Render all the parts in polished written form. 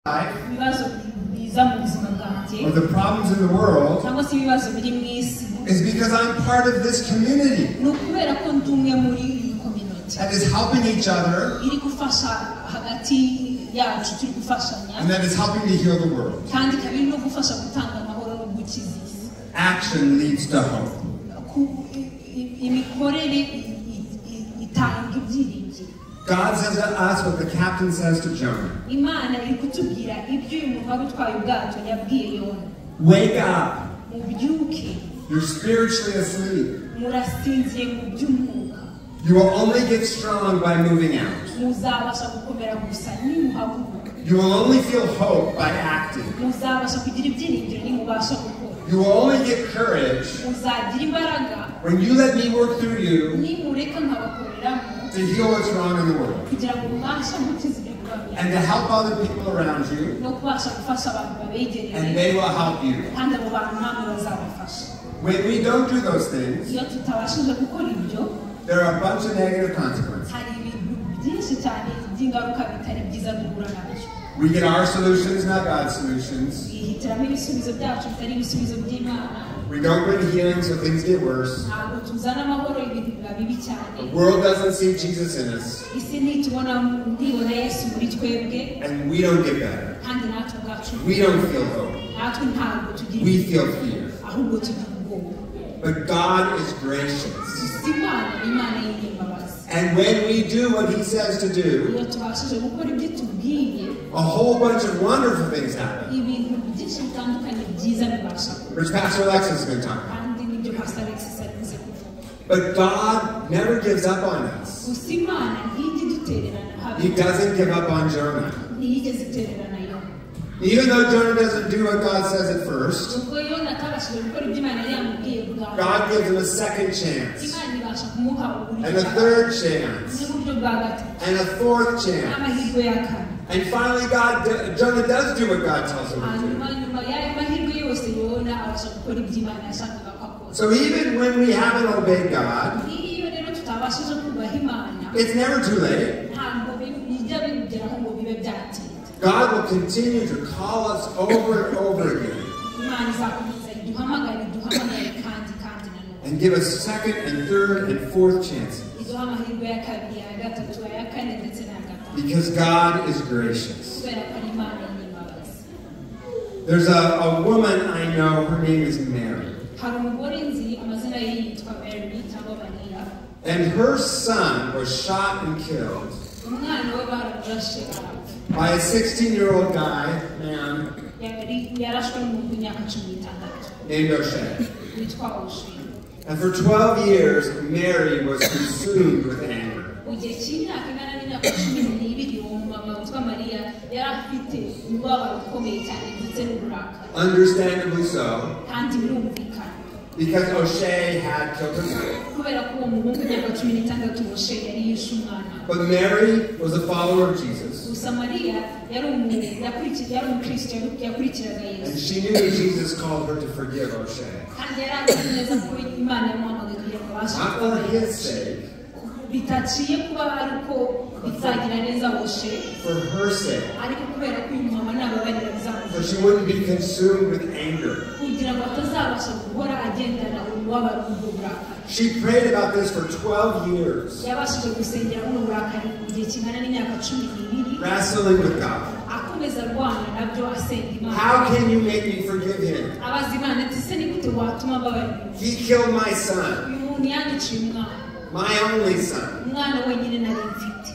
Life Ibibazo biza mu buzima bwanjye or the problems in the world cyangwa se ibibazo biri mu isi is because I'm part of this community ni ukubera ko ndi umwe muri iyi community that is helping each other iri gufasha hagati yacu, turi gufashanya and that is helping to heal the world. Kandi ikaba iri no gufasha gutanga amahoro no gukiza isi. Action leads to hope. Imikorere itanga ibyiringiro. God says to us what the captain says to Jonah. Imana iri kutubwira ibyo uyu muntu wari utwaye ubwato yabwiye Yona. Wake up. Mubyuke. You're spiritually asleep. Murasinziye mu by'umwuka. You will only get strong by moving out. Muzabasha gukomera gusa nimuhaguruka. You will only feel hope by acting. Muzabasha kugira ibyiringiro nimubasha gukora. You will only get courage Muzagira imbaraga when you let me work through you nimureka nkabakoreramo to heal what's wrong in the world kugira ngo mubashe gukiza ibyo bibazo and to help other people around you, no kubasha gufasha abantu babegereye and they will help you. Kandi abo bantu namwe bazabafasha. When we don't do those things, iyo tutabashije gukora ibyo, there are a bunch of negative consequences. Hari ibintu byinshi cyane by'ingaruka bitari byiza duhura nabyo. We get our solutions, not God's solutions. Twihitiramo ibisubizo byacu bitari ibisubizo by'Imana. We don't bring healing, so things get worse. Ntabwo tuzana amahoro, ibintu biba bibi cyane. The world doesn't see Jesus in us, Isi ntitubona ntibona Yesu muri twebwe and we don't get better. Kandi natwe ubwacu We don't feel hope. Natwe ntabwo tugira We feel fear. Ahubwo tugira ubwoba. But God is gracious. Gusa Imana ni Imana y'imbabazi. And when we do what He says to do, iyo tubashije gukora ibyo tubwiye, a whole bunch of wonderful things happen, ibintu byinshi bitandukanye byiza bibasha kuba. which Pastor Alexis has been talking about. Kandi nibyo Pastor Alexis aribuze kuvuga. But God never gives up on us. Gusa Imana ntijya idutererana habe. He doesn't give up on Jonah. Ntiyigeze itererana Yona. Even though Jonah doesn't do what God says at first, Ubwo Yona atabashije gukora ibyo Imana yari yamubwiye bwa mbere, God gives him a second chance, Imana ibasha kumuha uburyo and a bwa- third chance, n'uburyo bwa gatatu and a fourth chance. N'amahirwe ya kane. And finally, Jonah does do what God tells him to Hanyuma do. nyuma y'ayo mahirwe yose Yona abasha gukora ibyo Imana yashakaga ko akora. So even when we haven't obeyed God, Iyo rero tutabashije kubaha Imana, it's never too late. Ntabwo bijya bigeraho ngo bibe byatinda. God will continue to call us over and over again Imana izakomeza iduhamagare iduhamagare kandi kandi nanone and give us second and third and fourth chances. Iduha amahirwe ya kabiri aya gatatu aya kane ndetse n'aya gatanu. Because God is gracious. Kubera ko ari Imana y'imbabazi. There's a woman I know, her name is Mary. Hari umugore nzi amazina ye yitwa Mary cyangwa Mariya. And her son was shot and killed Umwana we baramurashe arapfa. by a 16-year-old guy, man, Yari yarashwe n'umuntu w'imyaka 16 named O'Shea. Witwa O'Shea. And for 12 years, Mary was consumed with anger. Mu gihe cy'imyaka ingana n'imyaka 12 uwo mumama witwa Mariya yari afite umubabaro ukomeye cyane ndetse n'uburakari. Understandably so, Kandi birumvikana because O'Shea had killed her son. Kubera ko uwo muhungu w'imyaka 16 O'Shea yari yishe umwana we. But Mary was a follower of Jesus. Gusa Mariya yari yari umukristo yakurikiraga And Yesu. she knew Jesus called her to forgive O'Shea. Kandi yari azi neza ko Imana yamuhamagaye kugira ngo abashe Not for his sake, bitaciye kuba ari uko bizagira neza O'Shea, for her sake. Ariko kubera ko uyu mumama nababarira So bizamugira she wouldn't be consumed with anger. Kugira ngo atazabasha guhora agendana umubabaro ubwo burakari. She prayed about this for 12 years, Yabashije gusengera buno burakari mu gihe kingana n'imyaka 12 wrestling with God. Akomeza arwana nabyo asenga Imana. How can you make me forgive him? Abaza Imana ati se ni gute watuma mbabarira? He killed my son, Uyu muntu yanyiciye umwana, my only son. Umwana wenyine nari mfite.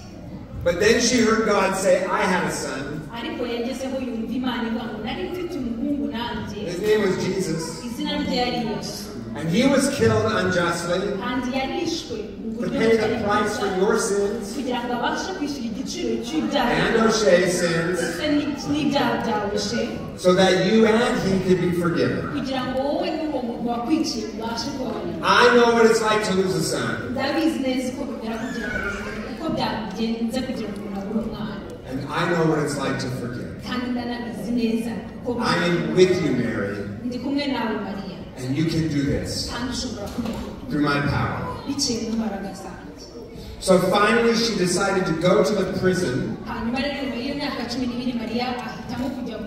But then she heard God say, "I had a son." Ariko yagezeho yumva Imana ivuga ngo nari mfite umuhungu nanjye. His name was Jesus. Izina rye yari Yesu. And he was killed unjustly Kandi yarishwe mu to buryo pay the butari price for bwiza your sins kugira ngo abashe kwishyura igiciro cy'ibyaha and O'Shea's sins ndetse n'ibyaha bya O'Shea so that you and he could be forgiven. Kugira ngo wowe n'uwo muntu wakwiciye ubashe kubabarira. I know what it's like to lose a son. Ndabizi neza uko bimera kugira ngo uko byagenze kugira ngo umuntu abure umwana. And I know what it's like to forgive. Kandi ndanabizi neza uko I am with you, Mary, ndi kumwe nawe Mariya and you can do this kandi ushobora kubikora through my power. Biciye mu mbaraga zanjye. So finally, she decided to go to the prison Hanyuma rero nyuma y'iyo myaka 12 Mariya ahitamo Ahitamo kujya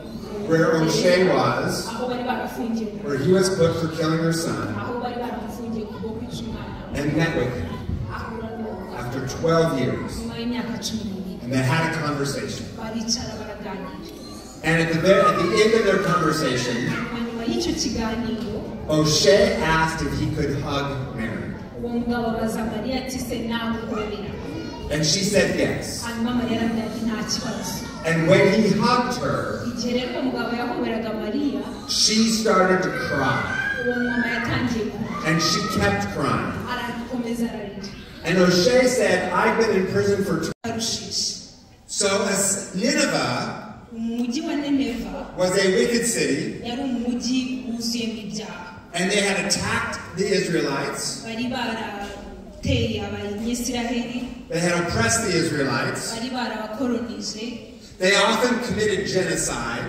where O'Shea was, aho bari barafungiwe, where he was put for killing her son, aho bari baramufungiye kubwo kwica umwana we. and met with him Ahura n'uwo mugabo after 12 years. nyuma y'imyaka 12. And they had a conversation. Baricara baraganira. And at the end of their conversation, Hanyuma y'icyo kiganiro, O'Shea asked if he could hug Mary. Uwo mugabo abaza Mariya ati se naguhobera? And she said yes. Hanyuma Mariya aramubwira ati nta kibazo. And when he hugged her, Igihe rero uwo mugabo yahoberaga Mariya, she started to cry. Uwo mama yatangiye kurira. And she kept crying. Arakomeza ararira. And O'Shea said, "I've been in prison for Tarushishi. So as Nineveh Umujyi wa Nineva was a wicked city, yari umujyi wuzuyemo ibyaha. And they had attacked the Israelites. Bari barateye Abanyisiraheli. They had oppressed the Israelites. Bari barabakoronije. They often committed genocide.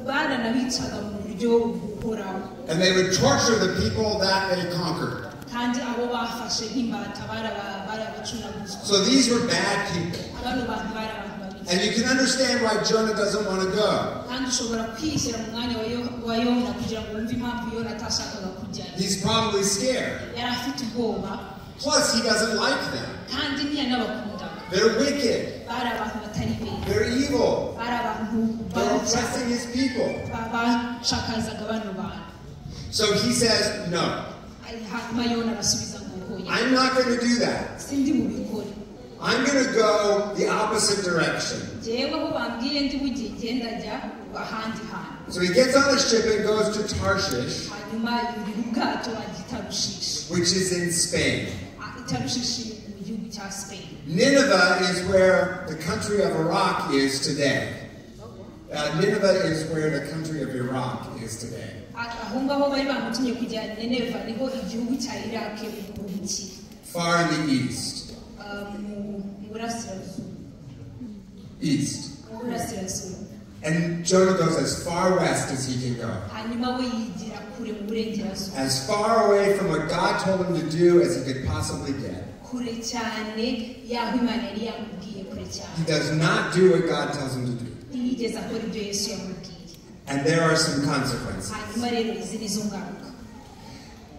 Baranabicaga mu buryo buhoraho. And they would torture the people that they conquered. Kandi abo bafashe nk'imbata barabacunaguzwa. So these were bad people. Bano bantu bari abantu babi. And you can understand why Jonah doesn't want to go. Kandi ushobora kwishyira mu mwanya wa Yona kugira ngo wumve impamvu Yona atashakaga kujyayo. He's probably scared. Yari afite ubwoba. Plus, he doesn't like them. Kandi ntiyanabakundaga. They're wicked. Bari abantu batari beza. They're evil. Bari abantu They're babi cyane. oppressing his people. Bashakazaga bano bantu. So he says, "No. Hanyuma Yona arasubiza ngo hoya. I'm not going to do that. Sindi bubikore. I'm going to go the opposite direction." Jyewe aho bambwiye ndi bujye ngenda njya ahandi hantu. So he gets on a ship and goes to Tarshish, Hanyuma yurira ubwato ajya i Tarushishi. which is in Spain. I Tarushishi mu gihugu cya Spain. Nineveh is where the country of Iraq is today. Nineveh is where the country of Iraq is today. Aho ngaho bari bamutumye kujya Nineveh niho igihugu cya Iraq ubu kiri. Far in the east. Mu burasirazuba. East. Mu burasirazuba. And Jonah goes as far west as he can go. Hanyuma we yigira kure mu burengerazuba. As far away from what God told him to do as he could possibly get. Kure cyane y'aho Imana yari yamubwiye kure cyane. He does not do what God tells him to do. Ntiyigeze akora ibyo Yesu yamubwiye. And there are some consequences. Hanyuma rero izi nizo ngaruka.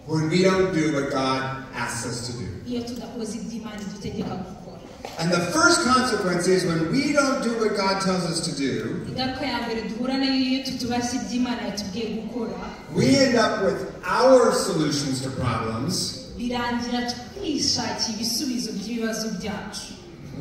When we don't do what God asks us to do. Iyo tudakoze ibyo Imana idutegeka gukora. And the first consequence is when we don't do what God tells us to do, Ingaruka ya mbere duhura nayo iyo tutubashye ibyo Imana yatubwiye gukora, we end up with our solutions to problems, birangira twishakiye ibisubizo by'ibibazo byacu,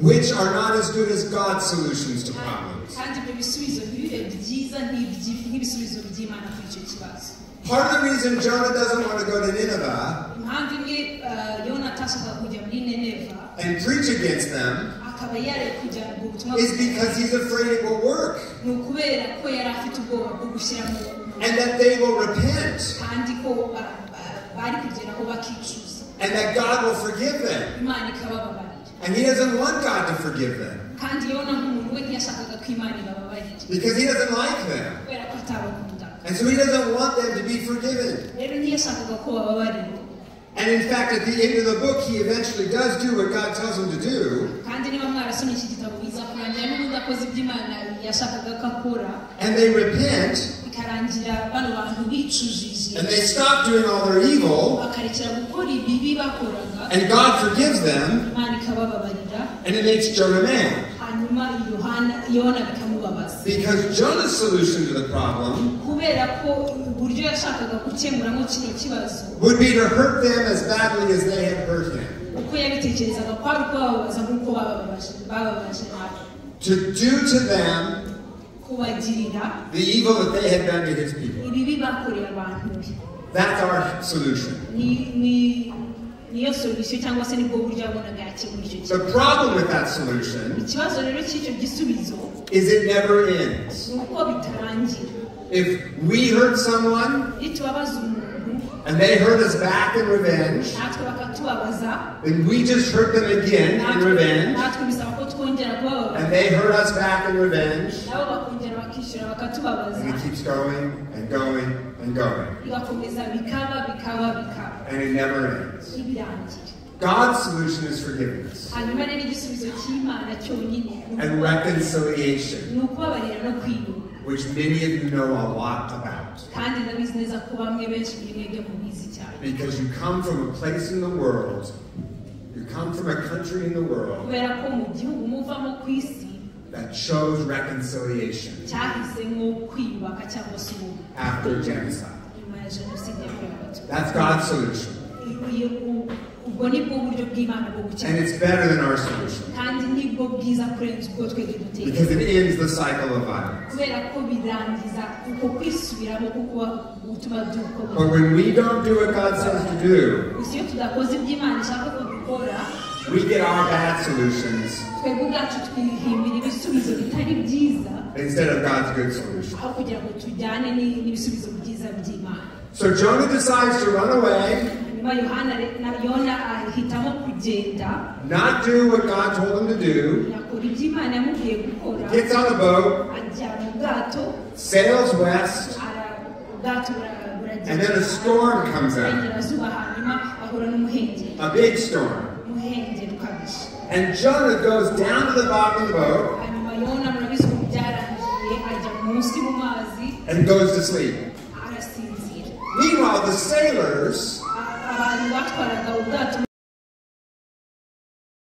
which are not as good as God's solutions to problems. Kandi ibyo bisubizo ntibibe byiza nk'ibisubizo by'Imana kuri icyo kibazo. Part of the reason Jonah doesn't want to go to Nineveh Impamvu imwe Yona atashakaga kujya muri Nineva and preach against them akaba yari kujya mu butumwa is because he's afraid it will work. Ni ukubera ko yari afite ubwoba bwo gushyiramo And that they will repent. Kandi ko bari kugeraho bakicuza. And that God will forgive them. Imana ikabababarira. And he doesn't want God to forgive them. Kandi Yona nk'umuntu we ntiyashakaga ko Imana ibababarira. Because he doesn't like them. Kubera ko atabakundaga. And so he doesn't want them to be forgiven. Rero ntiyashakaga ko bababarirwa. And in fact, at the end of the book, he eventually does do what God tells him to do. Kandi niba mwarasomye iki gitabo biza kurangira n'ubundi akoze ibyo Imana yashakaga ko akora. And they repent. Bikarangira bano bantu bicujije. And they stop doing all their evil. Bakarekera gukora ibibi bakoraga. And God forgives them. Imana ikabababarira. And it makes Jonah mad. Hanyuma Yona bikamubabaza. Because Jonah's solution to the problem Kubera ko uburyo yashakaga gukemuramo kino kibazo would be to hurt them as badly as they had hurt him. Uko yabitekerezaga kwari kubababaza nk'uko bababaje nabo. To do to them Kubagirira the evil that they had done to his people. ibibi bakoreye abantu be. That's our solution. Niyo solution cyangwa se nibwo buryo yabonaga yakemura icyo The kibazo. problem with that solution Ikibazo rero cy'icyo gisubizo is it never ends. ni uko bitarangira. If we hurt someone Iyo tubabaza umuntu, and they hurt us back in revenge, natwe bakatubabaza, then we just hurt them again in revenge, natwe bisaba ko twongera kubababaza, and they hurt us back in revenge, nabo bakongera bakishyura bakatubabaza, and it keeps going and going and going. bigakomeza bikaba bikaba bikaba, And it never ends. ntibirangira. God's solution is forgiveness Hanyuma rero igisubizo cy'Imana cyonyine and reconciliation. ni ukubabarira no kwiyunga. Which many of you know a lot about. Kandi ndabizi neza ko bamwe benshi muri mwebwe mubizi cyane. Because you come from a place in the world, you come from a country in the world kubera ko mu gihugu muvamo ku isi that chose reconciliation cyahisemo kwiyubaka cyangwa se ubumwe after genocide. Nyuma ya jenoside yakorewe Abatutsi. That's God's solution. Ubwo ni bwo buryo bw'Imana bwo And gukemura. it's better than our solution. Kandi nibwo bwiza kurenza ubwo twebwe Because dutekereza. it ends the cycle of violence. Kubera ko birangiza uko kwisubiramo kuko gutuma dukomeza. But when we don't do what God says to do, Gusa iyo tudakoze ibyo Imana ishaka ko dukora, we get our bad solutions twebwe ubwacu twihimbira ibisubizo bitari byiza instead of God's good solution. aho kugira ngo tujyane n'ibisubizo byiza by'Imana. So Jonah decides to run away, Hanyuma Yohana na Yona ahitamo kugenda, not do what God told him to do, akora ibyo Imana yamubwiye gukora, gets on a boat, ajya mu bwato, sails west, ubwato buragenda and then a storm comes up, burengerazuba, hanyuma ahura n'umuhengeri, a big storm. Umuhengeri ukabije. And Jonah goes down to the bottom of the boat Hanyuma Yona murabizi ko byarangiye ajya munsi mu mazi and goes to sleep. Arasinzira. Meanwhile, the sailors Abantu batwaraga ubwato